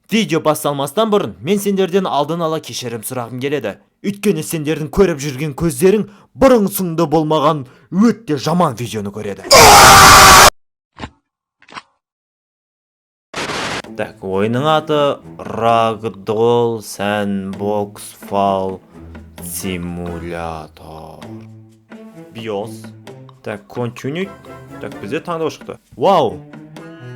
Видео басталмастан бұрын мен сендерден алдын ала кешірім сұрағым келеді. Өйткені сендердің көріп жүрген көздерің бұрын соңды болмаған өте жаман видеоны көреді. Так, ойынның аты Ragdoll Sandbox Fall Simulator. BIOS. Так, continue. Так, бізде таңдау шықты. Вау!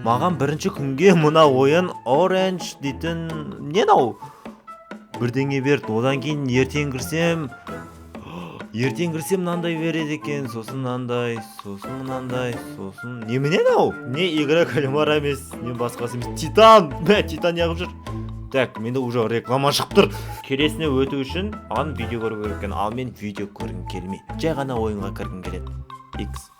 Маған бірінші күнге мына ойын Orange дейтін не мынау? Бірдеңе берді. Одан кейін ертең кірсем мынандай береді екен, сосын мынандай, сосын мынандай, сосын немене мынау? Не Игра кальмара емес, не басқасы емес. Титан! Мә, Титан неғып жүр? Так, менде уже реклама шығып тұр. Келесіне өту үшін маған видео көру керек екен, ал мен видео көргім келмейді. Жай ғана ойынға кіргім келеді. X.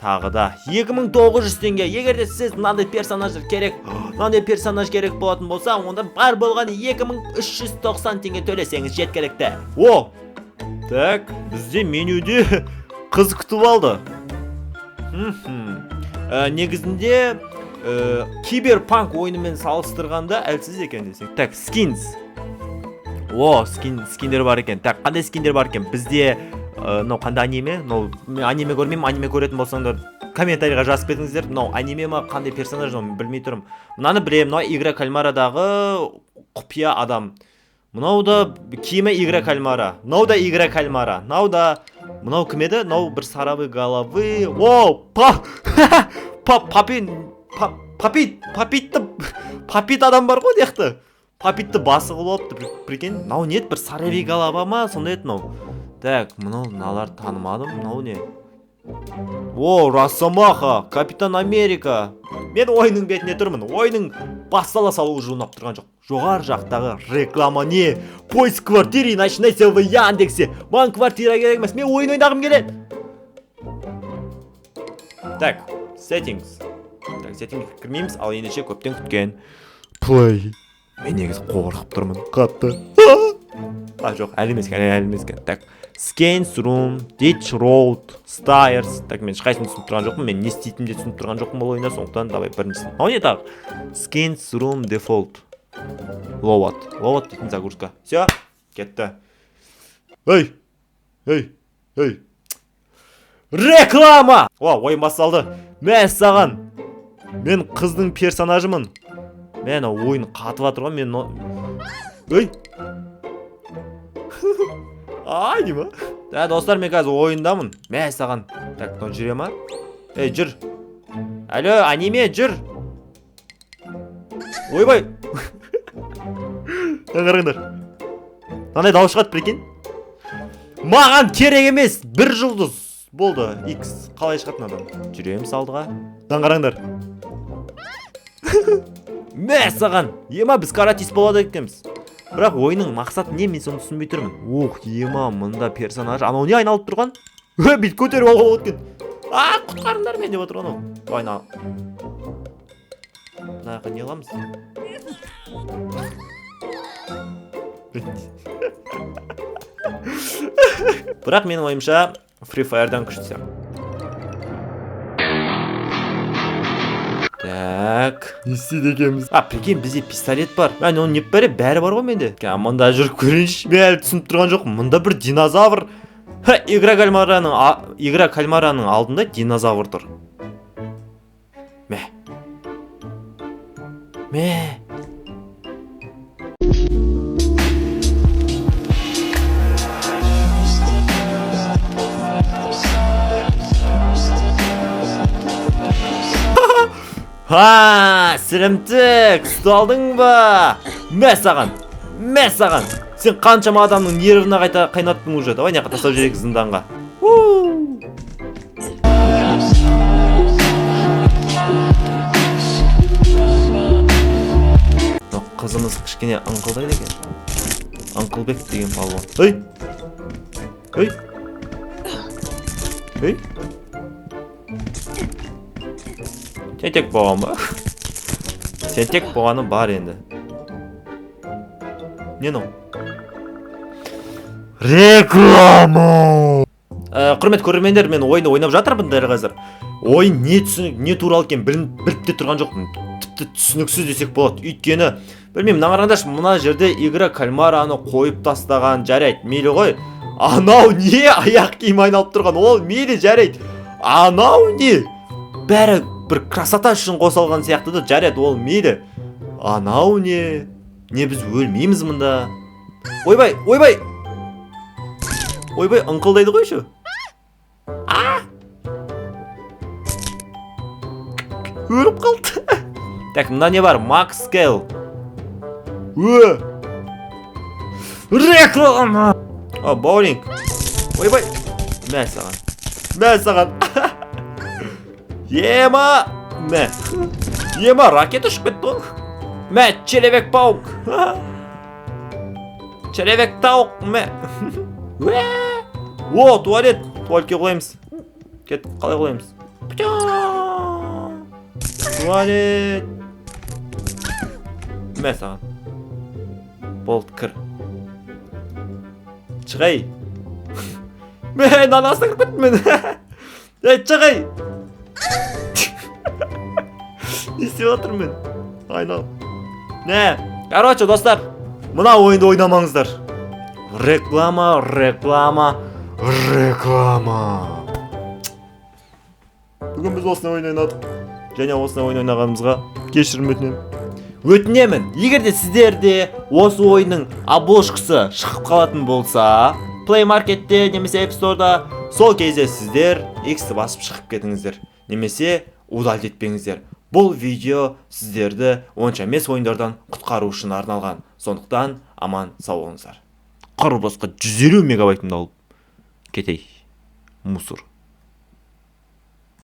Тағы да 2900 теңге. Егер де сіз мынандай персонаждар керек, мынандай персонаж керек болатын болса, онда бар болғаны 2390 теңге төлесеңіз жеткілікті. О! Так, бізде менюде қыз күтіп алды. Негізінде киберпанк ойынымен салыстырғанда әлсіз екен десең. Так, skins. О, скиндер бар екен. Так, қандай скиндер бар екен? Бізде мынау қандай аниме? Мынау мен аниме көрмеймін, аниме көретін болсаңдар, комментарийға жазып кетіңіздер. Мынау аниме ма, қандай персонаж мынау, білмей тұрмын. Мынаны білемін, мынау Игра кальмарадағы құпия адам. Мынау да киімі Игра кальмара. Мынау да Игра кальмара. Мынау да, мынау кім еді? Мынау бір сарабы головы. О, па па папин па, папит папитті папит адам бар ғой мына. Папитті басы қылып алыпты, прикинь. Мынау не еді, бір сорви голова ма, сондай еді мынау. Так, мынау, мыналарды танымадым. Мынау не? О, Росомаха, Капитан Америка. Мен ойынның бетінде тұрмын. Ойынның бастала салуы уже ұнап тұрған жоқ. Жоғары жақтағы реклама не? Поиск квартиры начинается в Яндексе. Маған квартира керек емес, мен ойын ойнағым келеді. Так, settings. Так, settings кірмейміз, ал ендеше көптен күткен Play. Мен негізі қорқып тұрмын қатты. А, жоқ, әлі емес екен, әлі емес екен. Так, Skins Room, Ditch Road, Stairs. Так, мен ешқайсысын түсініп тұрған жоқпын. Мен не істейтінімді де түсініп тұрған жоқпын бұл ойында, сондықтан давай біріншісін. Мынау не тағы? Skins Room Default. Load. Load дейтін загрузка. Все, кетті. Ей! Ей! Ей! Реклама! О, ойын басталды. Мә саған. Мен қыздың персонажымын. Мә, ана ойын қатып жатыр ғой, мен Ей! Ай, дей ма? Да, достар, мен қазір ойындамын. Мә саған. Так, мынау жүре ма? Ей, жүр. Алло, аниме, жүр. Ойбай. Қараңдар. Мынандай дауыс шығады, прикинь. Маған керек емес, бір жұлдыз. Болды, X. Қалай шығады мынадан? Жүреміз алдыға. Мынаны қараңдар. Мә саған. Ема, біз каратист болады екенбіз. Бірақ ойынның мақсаты не, мен соны түсінбей тұрмын. Ух, ема, мында персонаж. Анау не айналып тұрған? Ө, бүйтіп көтеріп алуға болады екен. А, құтқарыңдар мені деп отыр анау. Давай, мына. Мына жаққа не қыламыз? Бірақ менің ойымша Free Fire'дан күшті сияқты. Так, не істейді екенбіз? А, прикинь, бізде пистолет бар. Мә, оның не бәрі, бәрі бар ғой менде. Ка, мында жүріп көрейінші. Мен әлі түсініп тұрған жоқпын. Мында бір динозавр. Ха, Игра кальмараның алдында динозавр тұр. Мә. Мә. Ха, сірімтік, ұсталдың ба? Мә саған, мә саған. Сен қаншама адамның нервына қайта қайнаттың уже. Давай, мына жаққа тастап жіберейік зынданға. У! Мынау қызымыз кішкене ыңқылдайды екен. Ыңқылбек деген палуан. Ей! Ей! Ей! Тентек болған ба? Тентек болғаны бар енді. Не мынау? Реклама! Құрметті көрермендер, мен ойынды ойнап жатырмын дәл қазір. Ойын не түсінік, не туралы екенін біліп те тұрған жоқпын. Тіпті түсініксіз десек болады. Өйткені білмеймін, мына қараңдаршы, мына жерде «Игра кальмараны» қойып тастаған. Жарайды, мейлі ғой. Анау не, аяқ киім айналып тұрған, ол мейлі, жарайды. Анау не, бәрі бір красота үшін қосылған сияқты да. Жарайды, ол мейлі. Анау не? Не, біз өлмейміз мында? Ойбай, ойбай, ойбай, ыңқылдайды ғой еще. А, өліп қалды. Так, мында не бар? Макс Скейл. Ө, реклама. О, боулинг. Ойбай, мә саған, мә саған, ема, мә, ема, ракета ұшып кетті ғой. Мә, человек паук, человек тауық, мә. Уә! О, туалет. Туалетке құлаймыз. Кет, қалай құлаймыз? Туалет. Мә саған. Болды, кір. Шығай. Мә, мынаның астына кіріп кеттім мен. Ей, шығай. Не істеп жатырмын мен? Айналып. Не, короче, достар, мына ойынды ойнамаңыздар. Реклама, реклама, реклама. Бүгін біз осындай ойын ойнадық. Және осындай ойын ойнағанымызға кешірім өтінемін. Өтінемін, егер де сіздерде осы ойынның обложкасы шығып қалатын болса, Play Marketте немесе App Store'да, сол кезде сіздер X-ті басып шығып кетіңіздер. Немесе удалить етпеңіздер. Бұл видео сіздерді онша емес ойындардан құтқару үшін арналған. Сондықтан аман сау болыңыздар. Қыр басқа 150 мегабайтымды алып кетей. Мусор.